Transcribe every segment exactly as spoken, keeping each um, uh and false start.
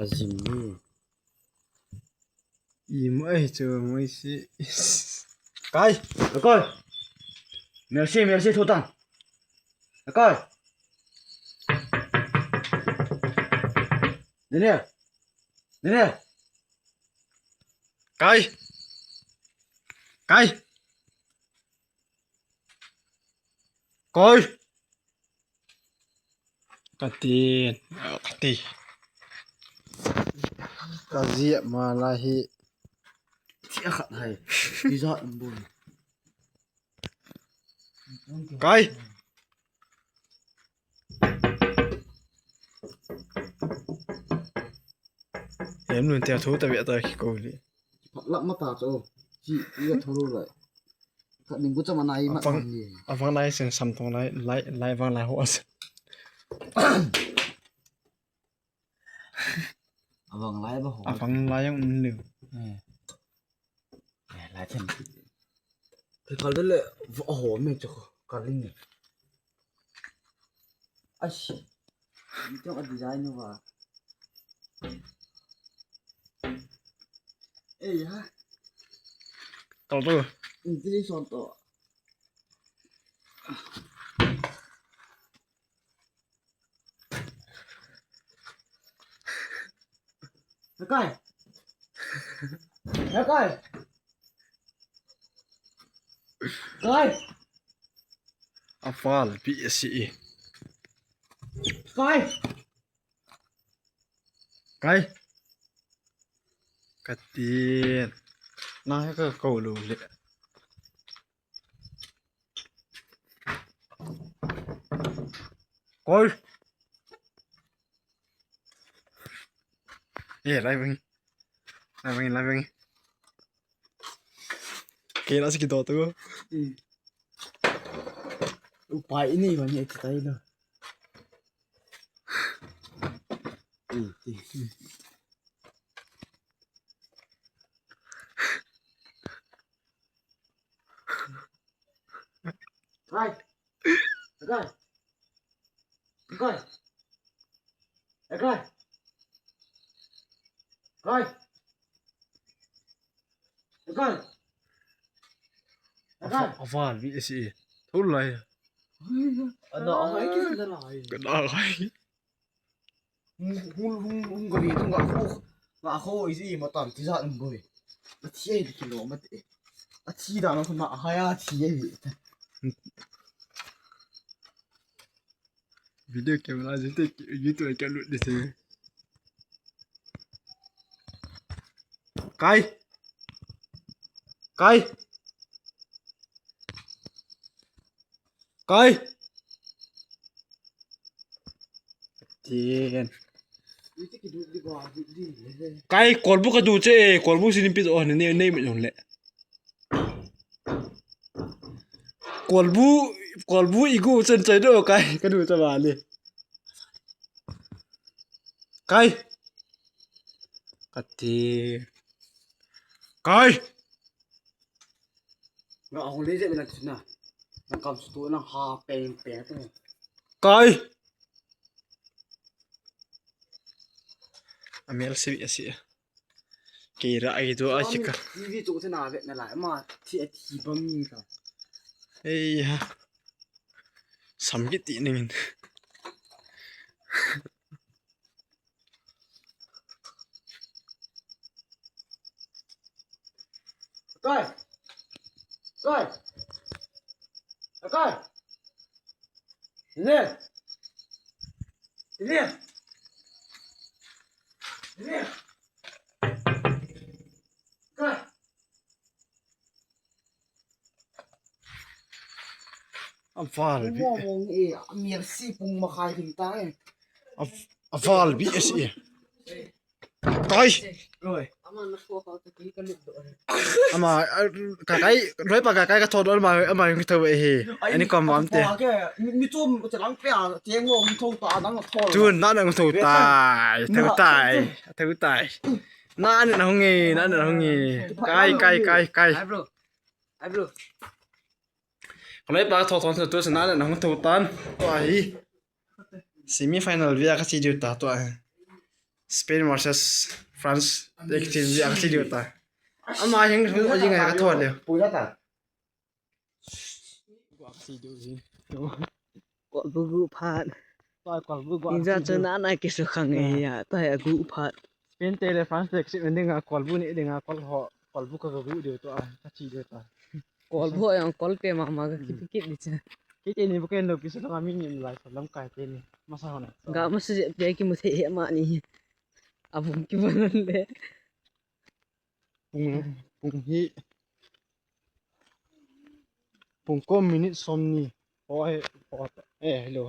Azim ni. Imu ai chu moi si. Kai, akoi. Mercy, Mercy, thotan. Akoi. Daniel. Daniel. Kai. Kai. Koi. Kati. Kati. Kazi mala hi. Tia khat hai. Pizza umbun. Kai. Em nun tia thu ta ve ta ki ko li. Lak ma ta cho. Chi, ia thu ru lai. Ka ning ku cha ma nai ma. Apang, ta ni. Apang lai sen sam tong lai, lai, lai vang lai ho as. Avang lai ba ho. Avang lai yang un liu. Eh. Eh, lai chen. Ke kal de le, va ho me cho. Kal ling. Ash. Ni tong a design va. Eh, ya. Kal tu. Ni ti son to. Nakai. Nakai. Kai. Aval pi si. Kai. Kai. Katin. Na ka ko lu le. Koi. Eh, lai veng. Lai veng, lai veng. Kei la si ki do tu. Hmm. Upai ini mani eti tai lo. Hmm. Kai. Kai. Kai. Kai. Kai. Kai. Aval, aval, vi si. Thul lai. Ana, ana, ai, ki na lai. Ka na lai. Hung, hung, hung, hung, gari tung ga kho, ga kho, isi matan ti ja um boi. Athi ai di kilo mate. Athi da na khuna ahai athi ai. Video camera jin te YouTube ka lut di se. Kai. Kai. Kai. Tien. Kai, kolbu ka du che, kolbu si nim pi oh, ne, ne, ne, me le. Kolbu, kolbu igu chen chai do kai, ka du cha ba le. Kai. Kati. Kai. Nga ahung le je me lang chuna. Nang kam stu nang ha peng peng tu. Kai. Amel si asi. Kei ra ai tu a chika. T V tu te na ve na la ma thi a thi bang ni ka. Ei ha. Sam ki ti ning. Kai. Kai. Kai. Ine. Ine. Ine. Kai. Aval bi. Mo mo e, amir si pung makhai ding ta e. Aval bi si. Kai. Oi. Ama, ka kai, roi pa ka kai ka thot ama, ama yung thot e he. Ani kom am te. Mi tu chalang pe a, tiang lo mi thot ta, nang thot. Tu na nang thot tai, thot tai, thot tai. Na ni na hung e, na ni na hung e. Kai, kai, kai, kai. Ai bro. Ai bro. Kaloi pa thot thot tu na ni na hung thot tan. Tu ahi. Semi final via ka si diu ta tu ahi. Spain versus France. Ek team ji ang si diu ta. Ama hing hu o jing ai ka thua le. Pula ta. Kolbu gu phat. Tua kolbu gu. Inja chu na na kisu khang e ya. Tua ya gu phat. Spain te le France te kisi dinga kolbu ni dinga kol ho. Kolbu ka gu diu tua. Ka chi diu ta. Kolbu yang kol pe mama ka kipi kip di cha. Kei kei ni bukan lo kisu lama mi ni lai sa lamkai te ni. Masa hona. Ga masa je pe kimu the he ma ni. Abum kimu nan le. Pung, pung hi. Pung ko minute som ni. Oi, oi, eh, hello.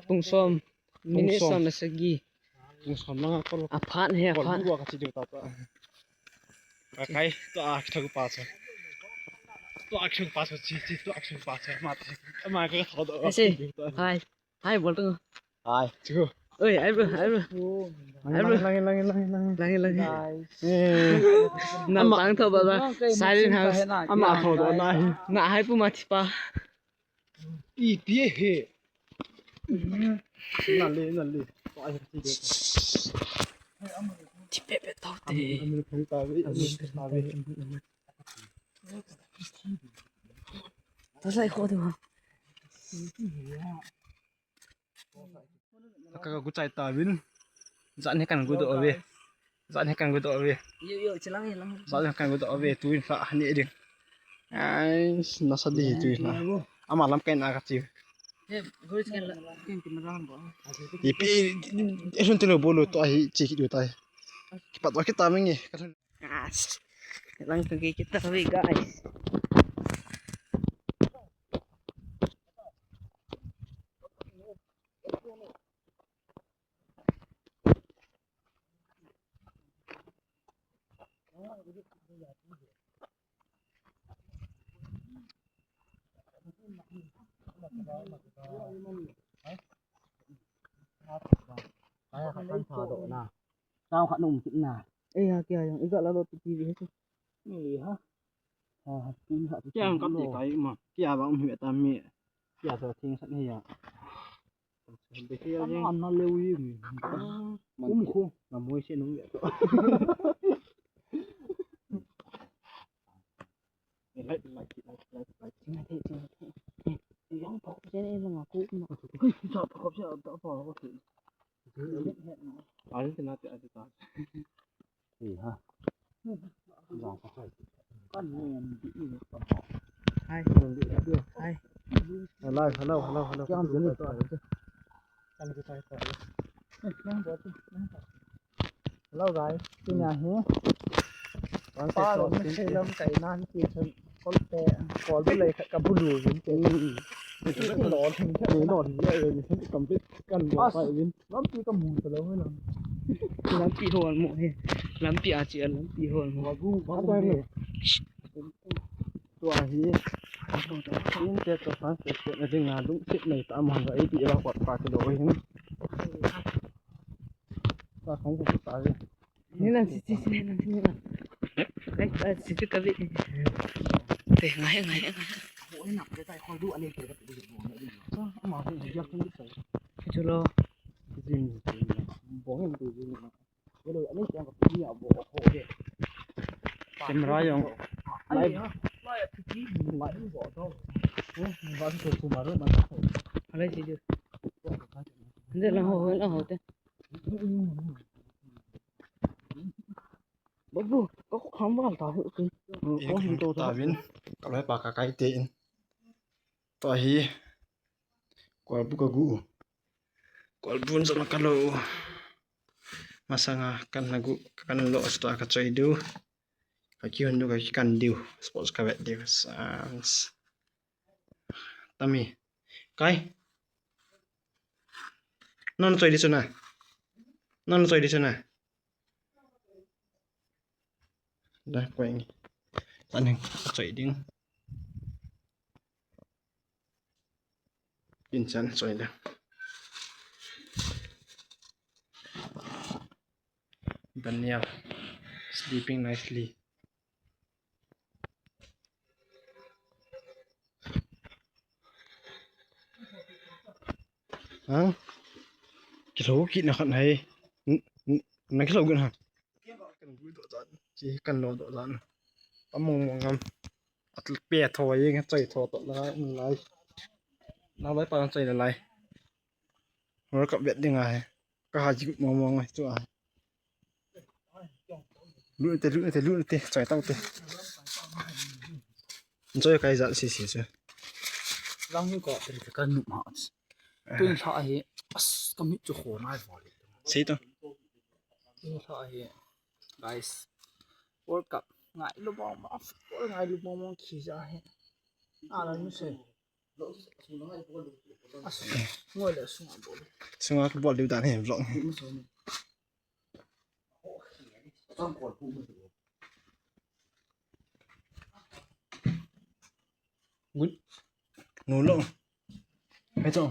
Pung som. Minute som le sagi. Pung som na kol. Aphat he, aphat. Kol bu ka chi diu ta ta. Ka kai, to a thak pa sa. To a thak pa sa, chi, chi, to a thak pa sa. Ma, ma ka tho do. Ese. Hai. Hai, bol tung. Hai. Chu. Oi, ai bro, ai bro. Langi, langi, langi, langi, langi. Langi, langi. Guys. Eh. Nang tang tho ba ba. Silent house. Ama tho do na hi. Na hai pu ma thi pa. I pi he. Na le, na le. Ti pe pe tau te. Ami, ami, ami, ami, ami. Ta sai kho de ma. Ka gu chai ta vin. Jan he kan gu do ve. Jan he kan gu do ve. Yo, yo, chilang, chilang. Jan he kan gu do ve. Tu in fa ni ding. Ai, na sa di tu in na. Ama lam kai na ka chi. He, gu chilang la. Ken ti ma ran bo. Ipi, isun tilo bolo to hi chi ki do tai. Kipat wa kita mingi. Guys, lang pergi kita, weh, guys. Kaya ka kan sa do na. Tao ka num kit na. Eh, ya kya yang iga la lo ti ti he. Ni ha. Ha, ha, ti ha. Kya ang kap ti kai ma. Kya ba um hi ta mi. Kya sa thing sa ni ya. Be kya ang na le wi mi. Um ko na moi se num ya to. Light, light, light, light, light. Tingnan natin, tingnan natin. Eh, eh, yung pa ko siya na yung mga ko. Uy, sa pa ko siya, ta pa ko siya. Ayun, tinati, ati ta. Eh, ha. Kan yan, di ini pa. Hi. Hi. Hello, hello, hello, hello. Yan, di ini pa. Kan di tayo tayo. Eh, nang buhat, nang buhat. Hello guys, tunia hi. Pa lo na sei lam kai nan ti chun kol te, kol bu lei khat ka bulu vin te. Lo thing te lo ni le ni complete kan bo pa vin. Lampi ka mu ta lo na. Lampi hon mo he. Lampi a chi a lampi hon mo. Ba bu, ba bu. Tua hi. In te to san se se na ding na lungset nei ta mo ga ei ti ba kwat pa ti lo hin. Sa khong ko ta ve. Ni lang si si si ni lang si ni lang. Ai, ai, si si ka ve. Te ngai ngai ngai. Ko ni na te tai ko du ani te ka tu. Sa ma ko ya ko ni sa. Chu lo. Jin. Bong en tu jin. Ko lo ani te ka ni a bo ko de. Camera jong. Live. Live bo to. Eh, ba ko tu ma ro ma. Alai si ju. Nde lang ho, lang ho te. Babu, ka ko kham val ta hu ki. Ko hin to ta vin. Ka loi pa ka kai te in. To hi. Kol bu ka gu. Kol bun sa ma ka lo. Masanga kan na gu, kan lo sta ka choi du. Ka ki hun du ka ki kan diu. Sports ka vet diu. Sans. Tami. Kai. Non choi di chuna. Non choi di chuna. Da, ko ing. Tan hing choi ding. Kin chan choi da. Daniel sleeping nicely. Hah? Kilo kit na khat hai. N-, n-, na kilo kit ha. Kan bu do dan. Chi kan lo do dan. Among mong ngam. At pe tho ye nge choi tho to la lai. Na lai pa choi la lai. World Cup vet ding a he. Ka ha ji mong mong ngai chu a. Lu te, lu te, lu te, choi tau te. Choi kai jat si si chu. Lang ni ko te ka nu ma. Tun sa hi. As ka mi chu kho nai vo le. Sei to. Tun sa hi. Guys. World Cup. Ngai lu bong bong. Football ngai lu bong bong khi ja hi. A la nu se. Ngoi le sunga bol. Sunga ka bol diu dan he vlog. Good. Nu lo. Hai to.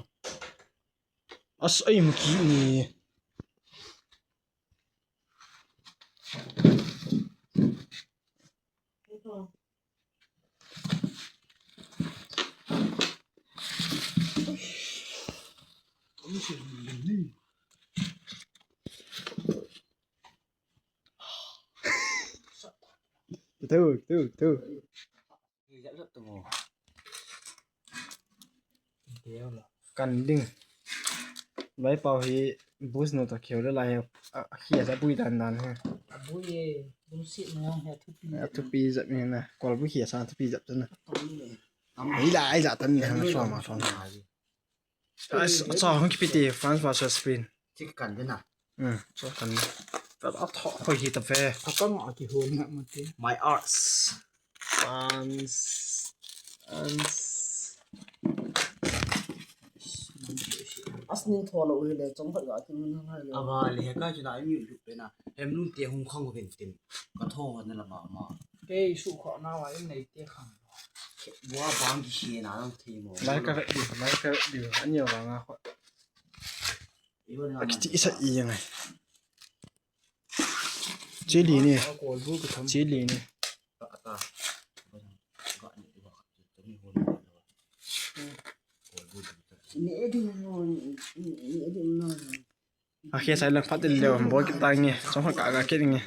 As ai mu ki ni. Thu, thu, thu. Kan ding. Lai pau hi bus no to keu le lai hi, a, a khia sa bui dan dan hi. A bui e, bui si na he thupi. A thupi jap ni na. Kol bu khia sa thupi jap na. Tam le. Tam le. Ai la, ai la tan na so ma so na. Ai, so hung kipi ti France versus Spain. Chi kan de na. Hmm, so kan. Ta ta tho hoi hi ta ve. Ka pa ma ki hon na ma ti. My arts. France. France. As nin tho lo hi le chong khat ga ki mun hang hai le. Ava le he ka chu na mi lu pe na. Hem lu te hung khang ko ven tin. Ka tho na la ma ma. Ke su kho na wa in nei te khang. Bua bang ki si na lang thei mo. Lai ka vet diu, lai ka vet diu. An yo vang a kho. A kiti isa i yang ai. Chili ni. Chili ni. A khia sai lang phat le, bol kit ta nge. Chong kha ka ka kit nge.